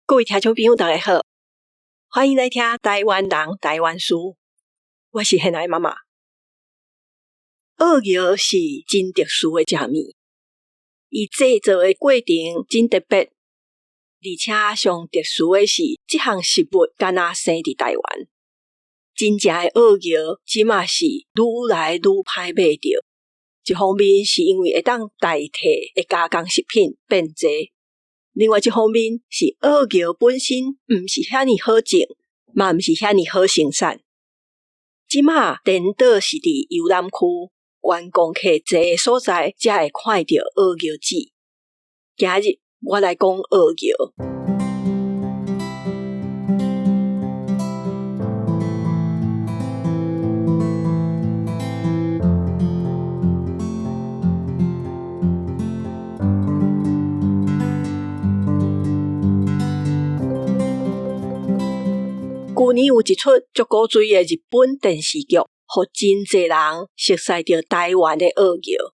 各位聽眾朋友，大家好，歡迎來聽台灣人台灣事。我是現愛媽媽。澳蕎是真特殊的食物，伊製作的過程真特別，而且上特殊的是，這項食物敢若生佇台灣。真正的澳蕎這馬是愈來愈歹買著。一方面是因為會當代替的加工食品變濟。另外一方面是澳蕎本身毋是遐爾好種，嘛毋是遐爾好生產。這馬顛倒是佇遊覽區觀光客濟的所在，才會看著澳蕎子。今日我來講澳蕎。舊年有一齣足古錐的日本電視劇，予真濟人熟似著台灣的澳蕎。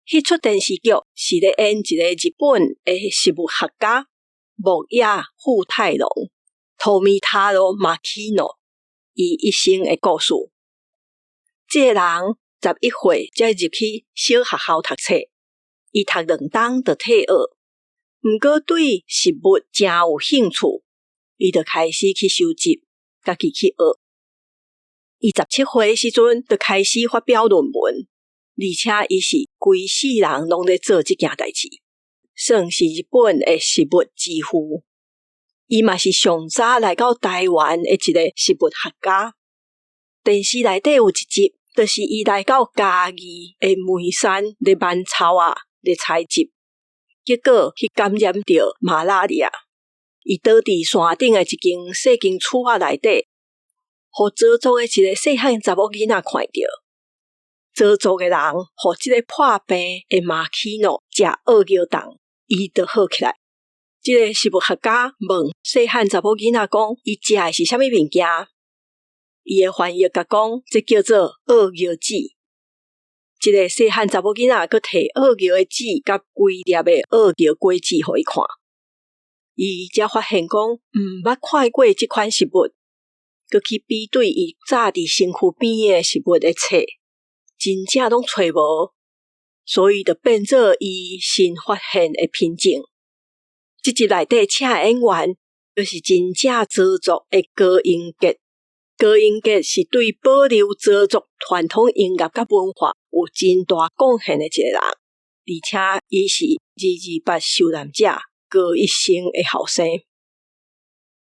彼齣電視劇是咧演一個日本的食物學家牧野富太郎（Tomitaro Makino）伊一生的故事。這個人11歲才入去小學校讀冊，伊讀兩冬就退學，毋過對食物誠有興趣。伊就開始去收集，家己去學。伊17歲時陣就開始發表論文，而且伊是規世人攏咧做這件代誌，算是日本的食物之父。伊嘛是上早來到台灣的一個食物學家。電視內底有一集，就是伊來到嘉義的梅山咧挽草仔咧採集，結果去感染著馬拉利亞。伊倒佇山頂的一間細間厝仔內底，予鄒族的一個細漢查某囡仔看著。鄒族的人予這個破病的馬奇諾食澳蕎凍，伊就好起來。這個食物學家問細漢查某囡仔講：伊食的是啥物物件？伊的翻譯共講，這叫做澳蕎子。這個細漢查某囡仔閣提澳蕎的籽佮規粒的澳蕎果子予伊看。伊才發現講毋捌看過這款食物，閣去比對伊早佇身軀邊的食物的冊，真正攏揣無，所以就變做伊新發現的品種。這集內底請的演員，就是真正鄒族的高英傑。高英傑是對保留鄒族傳統音樂佮文化有真大貢獻的一個人，而且伊是228受難者高一生的後生。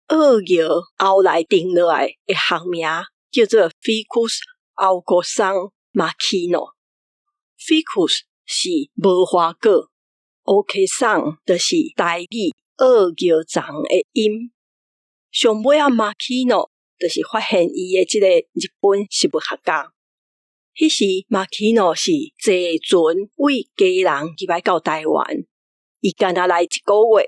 澳蕎後來定落來的學名叫做 Ficus 歐國桑 Makino。Ficus 是無花果，歐克桑就是台語澳蕎欉的音。上尾仔 Makino 就是發現伊的這個日本食物學家。彼時 Makino 是坐船為基隆入來到台灣。伊敢若來一個月，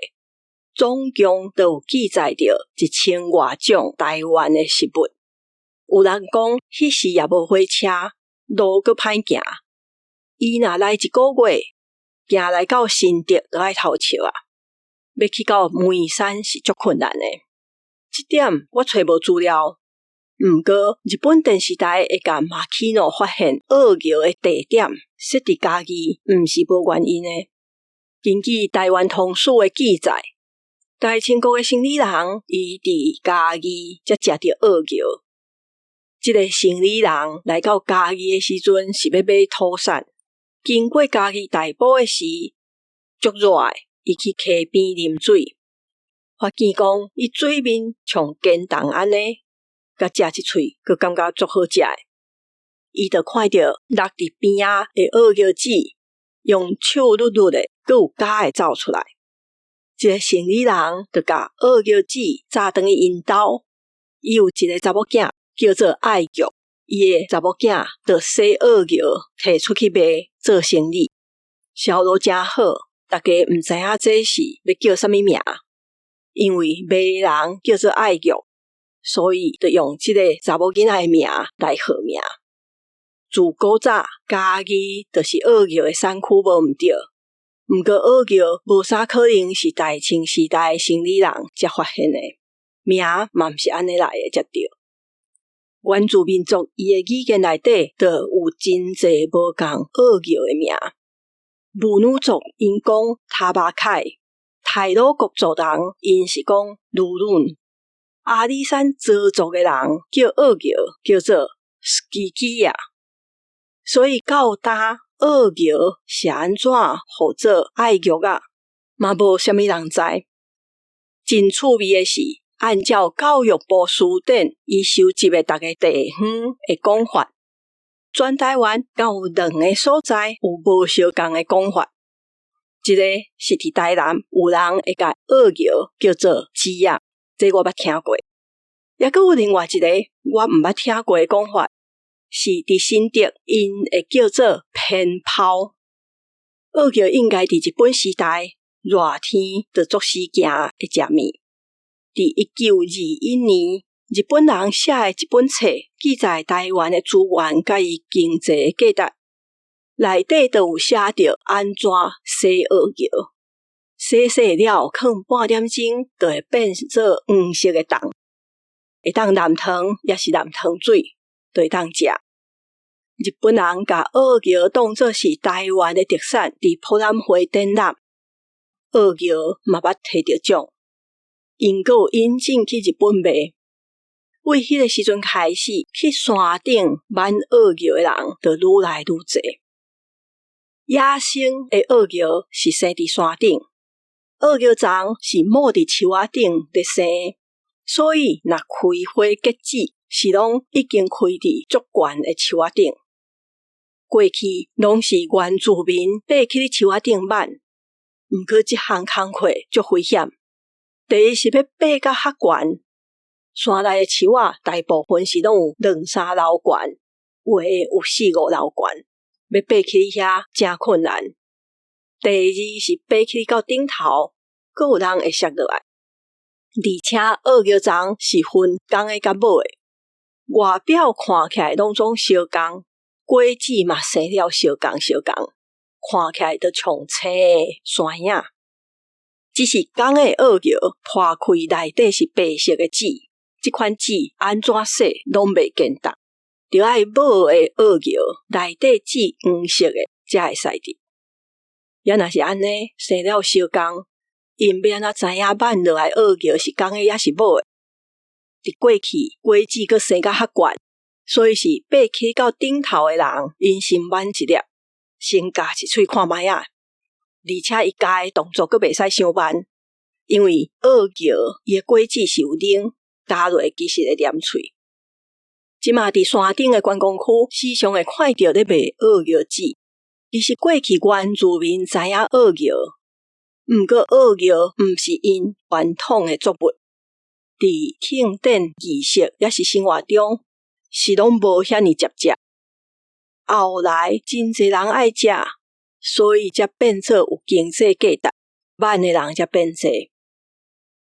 總共就有記載著一千外種台灣的食物。有人講，彼時也無火車，路閣歹行。伊若來一個月，行來到新竹就愛偷笑啊！欲去到梅山是足困難的。這點我揣無資料。毋過日本電視台會共馬奇諾發現澳蕎的地點設佇嘉義，毋是無原因的。根據台灣通史的記載，大清國的生理人伊佇嘉義才食著澳蕎。這個生理人來到嘉義的時陣是欲買土產，經過嘉義大埔的時，足熱的，伊去溪邊啉水，發現講伊水面像鹹凍按呢，共食一喙，閣感覺足好食的。伊就看著落佇邊仔的澳蕎子，用手捋捋的，閣有膠會走出來。這個生理人就共澳蕎子紮轉去𪜶兜。伊有一個查某囝叫做愛玉，伊的查某囝就洗澳蕎提出去賣做生意，銷路誠好。大家毋知影這是欲叫啥物名，因為賣人叫做愛玉，所以就用這個查某囡仔的名來號名。自古早，嘉義就是澳蕎的產區，無毋對。毋過僫轎無啥可能是大清時代生理人才發現的，名嘛毋是按呢來的才對。原住民族伊的語言內底就有真濟無仝僫轎的名。布努族𪜶講塔巴凱，太魯閣族人𪜶是講盧倫，阿里山鄒族的人叫僫轎叫做斯基基亞。所以到今僫轎是按怎號做愛玉仔，嘛無啥物人知。真趣味的是，按照教育部辭典伊收集的逐个地方的講法，全台灣敢有兩个所在有無相仝的講法。一个是佇台南，有人會共僫轎叫做膣仔，這我捌聽過。猶閣有另外一个我毋捌聽過的講法，是佇新竹，𪜶會叫做偏拋。僫轎應該佇日本時代熱天就足時行的食物。佇1921年，日本人寫的一本冊，記載台灣的資源佮伊經濟的價值，內底就有寫著按怎洗僫轎，洗洗了，囥半點鐘，就會變做黃色的凍，會當淋湯，抑是淋湯水，就會當食。日本人共僫轎當做是台灣的特產，佇博覽會展覽，僫轎嘛捌提著獎。𪜶閣有引進去日本賣。對彼个時陣開始，去山頂挽僫轎的人就愈來愈濟。野生的僫轎是生佇山頂，僫轎欉是冒佇樹仔頂咧生，所以若開花結籽，是攏已經開佇足懸的樹仔頂。過去攏是原住民爬去樹仔頂挽，毋過這項工課足危險。第一是欲爬甲較懸，山內的樹仔大部分是攏有兩三樓懸，有的有四五樓懸，欲爬去遐誠困難。第二是爬去到頂頭，閣有人會摔落來。而且僫轎欉是分公的佮母的，外表看起來攏總相仝，果子嘛生了相仝相仝，看起來就像青的山影。只是公的僫轎破開內底是白色的籽，這款籽按怎洗攏袂見凍，著愛母的僫轎內底籽黃色的才會使得。猶若是按呢，生了相仝，𪜶欲按怎知影挽落來僫轎是公的抑是母的？佇過去，果子閣生甲較懸，所以是爬起到頂頭的人，𪜶先挽一粒，先咬一喙看覓仔。而且伊咬的動作閣袂使傷慢，因為僫轎伊的果子是有奶，咬落其實會黏喙。這馬佇山頂的觀光區，時常會看著咧賣僫轎籽。其實過去原住民知影僫轎，毋過僫轎毋是𪜶傳統的作物，佇慶典儀式抑是生活中，是攏無遐爾捷食。後來真濟人愛食，所以才變做有經濟價值，挽的人才變濟。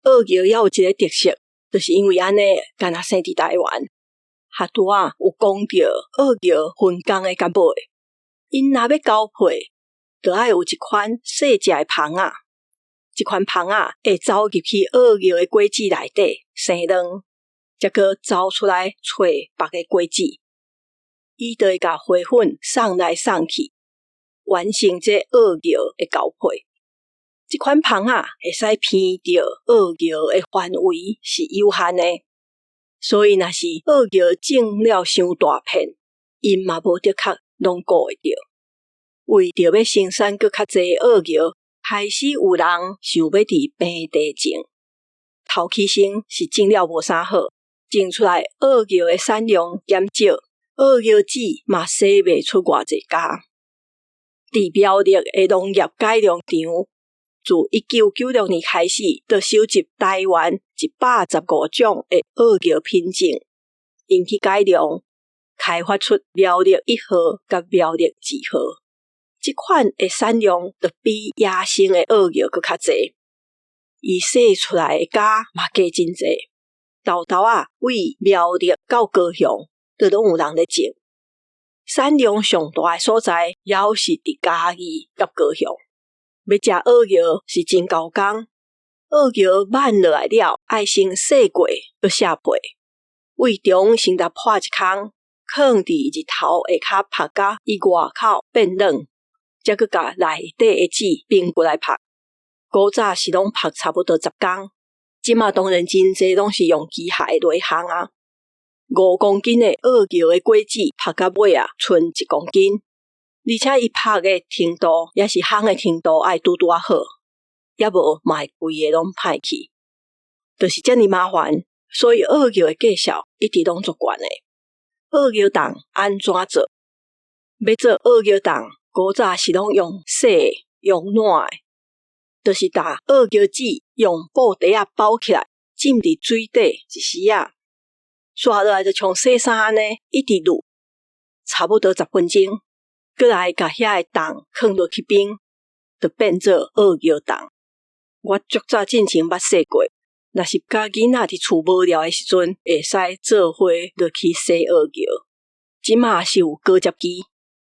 僫轎猶有一个特色，就是因為按呢，干焦生佇台灣，哈拄仔有講著僫轎分公的佮母的，𪜶若欲交配，就愛有一款細隻的蜂仔，這款蜂仔會走入去僫轎的果子內底生卵，才閣走出來揣別个果子，伊就會共花粉送來送去，完成這僫轎的交配。這款蜂仔會使闻著僫轎的範圍是有限的，所以若是僫轎種了傷大片，𪜶嘛無的確攏顧會著。為著欲生產閣較濟僫轎，開始有人想欲佇平地種。頭起先是種了無啥好，種出來僫轎的產量減少，僫轎籽嘛洗袂出偌濟莢。佇苗栗的農業改良場，自1996年開始，就收集台灣115種的僫轎品種，𪜶去改良，開發出苗栗1號佮苗栗2號。這款的產量就比野生的僫轎閣較濟，伊洗出來的莢嘛加真濟。沓沓仔對苗栗到高雄，都攏有人咧種。產量上大的所在，猶是佇嘉義佮高雄。欲食蚵蟯是真猴工，蚵蟯挽落來了，愛先洗過，閣卸皮。胃腸先來破一空，囥佇日頭下跤曝甲伊外口變軟，才閣共內底的籽冰過來曝。古早是攏曝差不多10工，這馬當然真濟攏是用機械來烘啊。5公斤的蚵蟯的果籽曝甲尾仔，賰1公斤，而且伊曝的程度，抑是烘的程度愛拄拄仔好，抑無嘛會規个攏歹去，就是遮爾麻煩。所以蚵蟯的價數一直攏足懸的。蚵蟯凍按怎做？欲做蚵蟯凍，古早是攏用洗的，用湳的，就是共蚵蟯籽用布袋仔包起來，浸佇水底一時仔，煞落來就像洗衫按呢，一直滷，差不多10分鐘，閣來共遐个凍囥落去冰，就變做蚵蟯凍。我足早進前捌洗過，若是佮囡仔佇厝無聊的時陣，會使做伙落去洗蚵蟯。這馬是有果汁機，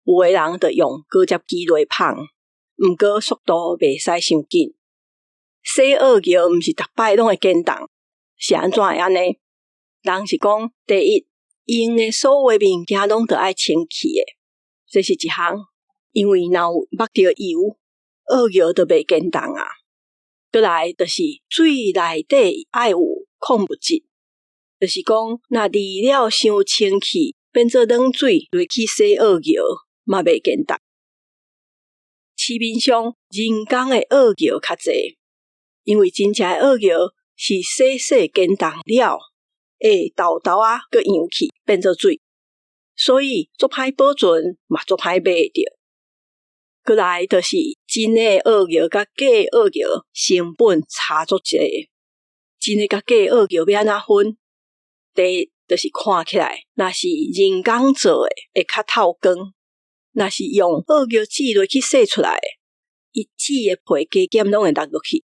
有的人就用果汁機來麭，毋過速度袂使傷緊。洗蚵蟯毋是逐擺攏會堅凍，是按怎會按呢？人是講，第一，用的所有物件攏著愛清氣的，這是一項，因為若有捌著油，蚵蟯就袂堅凍啊。閣來就是水內底愛有礦物質，就是講若濾了傷清氣，變做冷水落去洗蚵蟯，嘛袂堅凍。市面上人工的蚵蟯較濟，因為真正的蚵蟯是洗洗堅凍了，會沓沓仔閣揚去變做水，所以足歹保存，嘛足歹買著。閣來就是真的蚵蟯佮假蚵蟯成本差足濟。真的佮假蚵蟯欲按怎分？第一就是看起來，若是人工做的會較透光；若是用蚵蟯籽落去洗出來的，伊籽的皮加減攏會落落去，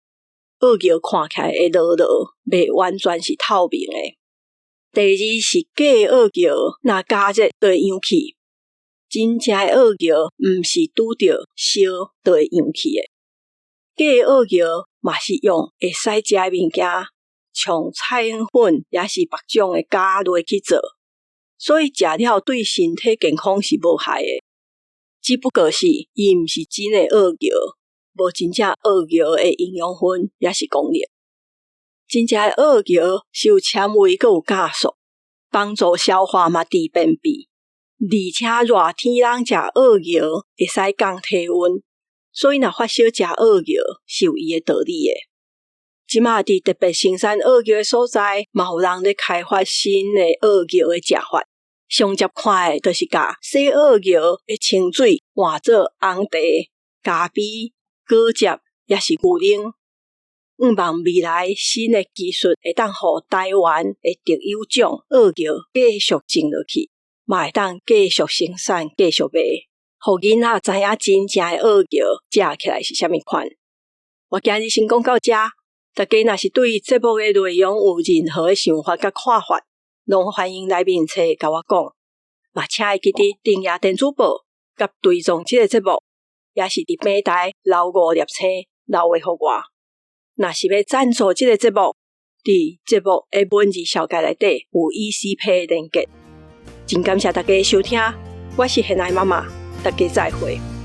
蚵蟯看起來會濁濁，袂完全是透明的。第二是假蚵蟯，若加熱就會揚去。真正的蚵蟯毋是拄著燒就會揚去的。假蚵蟯嘛是用會使食的物件，像菜粉抑是別種的膠落去做，所以食了對身體健康是無害的。只不過是伊毋是真的蚵蟯，無真正蚵蟯的營養分抑是功能。真正的蚵蟯是有纖維，閣有酵素，幫助消化嘛治便秘。而且熱天人食蚵蟯會使降體溫，所以若發燒食蚵蟯是有伊的道理的。這馬佇特別生產蚵蟯的所在，嘛有人咧開發新的蚵蟯的食法。上捷看的，就是共洗蚵蟯的清水換做紅茶、咖啡、果汁，抑是牛奶。向望未來新的技術會當予台灣的特有種蚵蟯繼續種落去，嘛會當繼續生產、繼續賣，予囡仔知影真正的蚵蟯食起來是啥物款。我今日先講到遮，大家若是對節目的內容有任何的想法佮看法，攏歡迎來面冊共我講。嘛，請會記得訂閱電子報，佮追蹤這個節目，抑是佇平台留五粒星留話予我。若是欲贊助這個節目，佇節目的文字紹介內底有 ECPay 連結。真感謝大家收聽，我是現愛媽媽，大家再會。